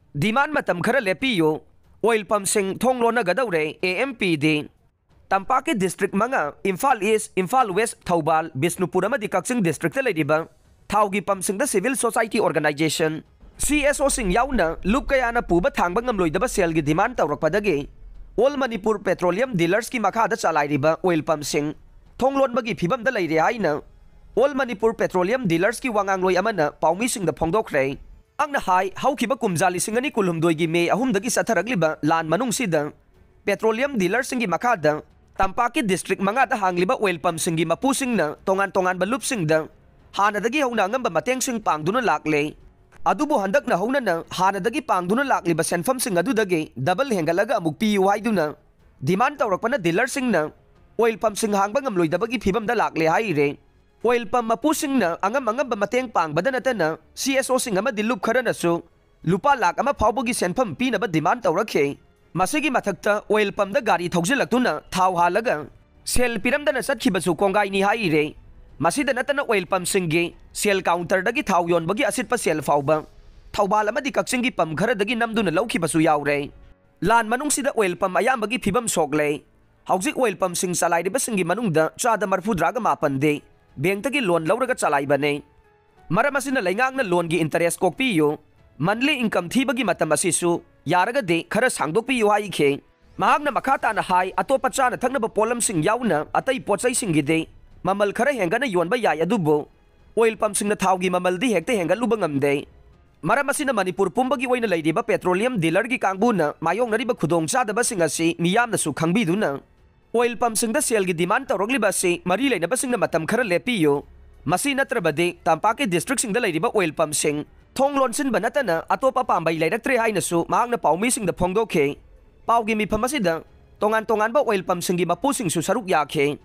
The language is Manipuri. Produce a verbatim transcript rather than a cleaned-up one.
Demand ꯃꯇꯝ ꯈꯔ ꯂꯦꯞꯄꯤꯌꯨ꯫ Oil pumpꯁꯤꯡ ꯊꯣꯡ ꯂꯣꯟꯅꯒꯗꯧꯔꯦ, A M P D꯫ ꯇꯝꯄꯥꯛꯀꯤ district ꯃꯉꯥ, ꯏꯝꯐꯥꯜ East, ꯏꯝꯐꯥꯜ West, ꯊꯧꯕꯥꯜ, ꯕꯤꯁꯅꯨꯄꯨꯔ ꯑꯃꯗꯤ ꯀꯛꯆꯤꯡ districtꯇ ꯂꯩꯔꯤꯕ ꯊꯥꯎꯒꯤ pumpꯁꯤꯡꯗ civil society organization, C S Oꯁꯤꯡ ꯌꯥꯎꯅ ꯂꯨꯞ ꯀꯌꯥꯅ ꯄꯨꯕ ꯊꯥꯡꯕ ꯉꯝꯂꯣꯏꯗꯕ ꯁꯦꯜꯒꯤ demand ꯇꯧꯔꯛꯄꯗꯒꯤ All Manipur Petroleum Dealersꯀꯤ ꯃꯈꯥꯗ ꯆꯂꯥꯏꯔꯤꯕ oil pumpꯁꯤꯡ ꯊꯣꯡ ꯂꯣꯟꯕꯒꯤ ꯐꯤꯚꯝꯗ ꯂꯩꯔꯦ ꯍꯥꯏꯅ All Manipur Petroleum Dealersꯀꯤ ꯋꯥꯉꯥꯡꯂꯣꯏ ꯑꯃꯅ ꯄꯥꯎꯃꯤꯁꯤꯡꯗ ꯐꯣꯡꯗꯣꯛꯈ꯭ꯔꯦ꯫ ꯃꯍꯥꯛꯅ ꯍꯥꯏ, ꯍꯧꯈꯤꯕ ꯀꯨꯝꯖꯥ ꯂꯤꯁꯤꯡ ꯑꯅꯤ ꯀꯨꯟꯍꯨꯝꯗꯣꯏꯒꯤ ꯃꯦ ꯑꯍꯨꯝꯗꯒꯤ ꯆꯠꯊꯔꯛꯂꯤꯕ ꯂꯥꯟ ꯃꯅꯨꯡꯁꯤꯗ petroleum dealerꯁꯤꯡꯒꯤ ꯃꯈꯥꯗ ꯇꯝꯄꯥꯛꯀꯤ district ꯃꯉꯥꯗ ꯍꯥꯡꯂꯤꯕ oil pumpꯁꯤꯡꯒꯤ ꯃꯄꯨꯁꯤꯡꯅ ꯇꯣꯉꯥꯟ ꯇꯣꯉꯥꯟꯕ ꯂꯨꯞꯁꯤꯡꯗ ꯍꯥꯟꯅꯗꯒꯤ ꯍꯧꯅ ꯑꯉꯝꯕ ꯃꯇꯦꯡꯁꯤꯡ ꯄꯥꯡꯗꯨꯅ ꯂꯥꯛꯂꯦ꯫ ꯑꯗꯨꯕꯨ ꯍꯟꯗꯛꯅ ꯍꯧꯅꯅ ꯍꯥꯟꯅꯗꯒꯤ ꯄꯥꯡꯗꯨꯅ ꯂꯥꯛꯂꯤꯕ ꯁꯦꯟꯐꯝꯁꯤꯡ ꯑꯗꯨꯗꯒꯤ double ꯍꯦꯟꯒꯠꯂꯒ ꯑꯃꯨꯛ ꯄꯤꯌꯨ ꯍꯥꯏꯗꯨꯅ demand ꯇꯧꯔꯛꯄꯅ dealerꯁꯤꯡꯅ oil pumpꯁꯤꯡ ꯍꯥꯡꯕ ꯉꯝꯂꯣꯏꯗꯕꯒꯤ ꯐꯤꯚꯝꯗ ꯂꯥꯛꯂꯦ ꯍꯥꯏꯔꯦ꯫ Oil pump ꯃꯄꯨꯁꯤꯡꯅ ꯑꯉꯝ ꯑꯉꯝꯕ ꯃꯇꯦꯡ ꯄꯥꯡꯕꯗ ꯅꯠꯇꯅ C S Oꯁꯤꯡ ꯑꯃꯗꯤ ꯂꯨꯞ ꯈꯔꯅꯁꯨ ꯂꯨꯄꯥ ꯂꯥꯈ ꯑꯃ ꯐꯥꯎꯕꯒꯤ ꯁꯦꯟꯐꯝ ꯄꯤꯅꯕ demand ꯇꯧꯔꯛꯈꯤ꯫ ꯃꯁꯤꯒꯤ ꯃꯊꯛꯇ oil pumpꯗ ꯒꯥꯔꯤ ꯊꯧꯖꯤꯜꯂꯛꯇꯨꯅ ꯊꯥꯎ ꯍꯥꯜꯂꯒ ꯁꯦꯜ ꯄꯤꯔꯝꯗꯅ ꯆꯠꯈꯤꯕꯁꯨ ꯀꯣꯡꯒꯥꯏꯅꯤ ꯍꯥꯏꯔꯦ꯫ ꯃꯁꯤꯗ ꯅꯠꯇꯅ oil pumpꯁꯤꯡꯒꯤ sale counterꯗꯒꯤ ꯊꯥꯎ ꯌꯣꯟꯕꯒꯤ ꯑꯁꯤꯠꯄ ꯁꯦꯜ ꯐꯥꯎꯕ ꯊꯧꯕꯥꯜ ꯑꯃꯗꯤ ꯀꯛꯆꯤꯡꯒꯤ pump ꯈꯔꯗꯒꯤ ꯅꯝꯗꯨꯅ ꯂꯧꯈꯤꯕꯁꯨ ꯌꯥꯎꯔꯦ꯫ ꯂꯥꯟ ꯃꯅꯨꯡꯁꯤꯗ oil pump ꯑꯌꯥꯝꯕꯒꯤ ꯐꯤꯕꯝ ꯁꯣꯛꯂꯦ꯫ ꯍꯧꯖꯤꯛ oil pumpꯁꯤꯡ ꯆꯂꯥꯏꯔꯤꯕꯁꯤꯡꯒꯤ ꯃꯅꯨꯡꯗ ꯆꯥꯗ ꯃꯔꯐꯨꯇꯔꯥꯒ ꯃꯥꯄꯟꯗꯤ bankꯇꯒꯤ loan ꯂꯧꯔꯒ ꯆꯂꯥꯏꯕꯅꯤ꯫ ꯃꯔꯝ ꯑꯁꯤꯅ ꯂꯩꯉꯥꯛꯅ loanꯒꯤ interest ꯀꯣꯛꯄꯤꯌꯨ꯫ Monthly income ꯊꯤꯕꯒꯤ ꯃꯇꯝ ꯑꯁꯤꯁꯨ ꯌꯥꯔꯒꯗꯤ ꯈꯔ ꯁꯥꯡꯗꯣꯛꯄꯤꯌꯨ ꯍꯥꯏꯈꯤ꯫ ꯃꯍꯥꯛꯅ ꯃꯈꯥ ꯇꯥꯅ ꯍꯥꯏ, ꯑꯇꯣꯞꯄ ꯆꯥꯅ ꯊꯛꯅꯕ ꯄꯣꯠꯂꯝꯁꯤꯡ ꯌꯥꯎꯅ ꯑꯇꯩ ꯄꯣꯠꯆꯩꯁꯤꯡꯒꯤꯗꯤ ꯃꯃꯜ ꯈꯔ ꯍꯦꯟꯒꯠꯅ ꯌꯣꯟꯕ ꯌꯥꯏ, ꯑꯗꯨꯕꯨ oil pumpꯁꯤꯡꯅ ꯊꯥꯎꯒꯤ ꯃꯃꯜꯗꯤ ꯍꯦꯛꯇ ꯍꯦꯟꯒꯠꯂꯨꯕ ꯉꯝꯗꯦ꯫ ꯃꯔꯝ ꯑꯁꯤꯅ ꯃꯅꯤꯄꯨꯔ ꯄꯨꯝꯕꯒꯤ ꯑꯣꯏꯅ ꯂꯩꯔꯤꯕ petroleum dealerꯒꯤ ꯀꯥꯡꯕꯨꯅ ꯃꯥꯌꯣꯛꯅꯔꯤꯕ ꯈꯨꯗꯣꯡꯆꯥꯗꯕꯁꯤꯡ ꯑꯁꯤ ꯃꯤꯌꯥꯝꯅꯁꯨ ꯈꯪꯕꯤꯗꯨꯅ oil pumpꯁꯤꯡꯗ ꯁꯦꯜꯒꯤ demand ꯇꯧꯔꯛꯂꯤꯕ ꯑꯁꯤ ꯃꯔꯤ ꯂꯩꯅꯕꯁꯤꯡꯅ ꯃꯇꯝ ꯈꯔ ꯂꯦꯞꯄꯤꯌꯨ꯫ ꯃꯁꯤ ꯅꯠꯇ꯭ꯔꯕꯗꯤ ꯇꯝꯄꯥꯛꯀꯤ districtꯁꯤꯡꯗ ꯂꯩꯔꯤꯕ oil pumpꯁꯤꯡ ꯊꯣꯡ ꯂꯣꯟꯁꯤꯟꯕ ꯅꯠꯇꯅ ꯑꯇꯣꯞꯄ ꯄꯥꯝꯕꯩ ꯂꯩꯔꯛꯇ꯭ꯔꯦ ꯍꯥꯏꯅꯁꯨ ꯃꯍꯥꯛꯅ ꯄꯥꯎꯃꯤꯁꯤꯡꯗ ꯐꯣꯡꯗꯣꯛꯈꯤ꯫ ꯄꯥꯎꯒꯤ ꯃꯤꯐꯝ ꯑꯁꯤꯗ ꯇꯣꯉꯥꯟ ꯇꯣꯉꯥꯟꯕ oil pumpꯁꯤꯡꯒꯤ ꯃꯄꯨꯁꯤꯡꯁꯨ ꯁꯔꯨꯛ ꯌꯥꯈꯤ꯫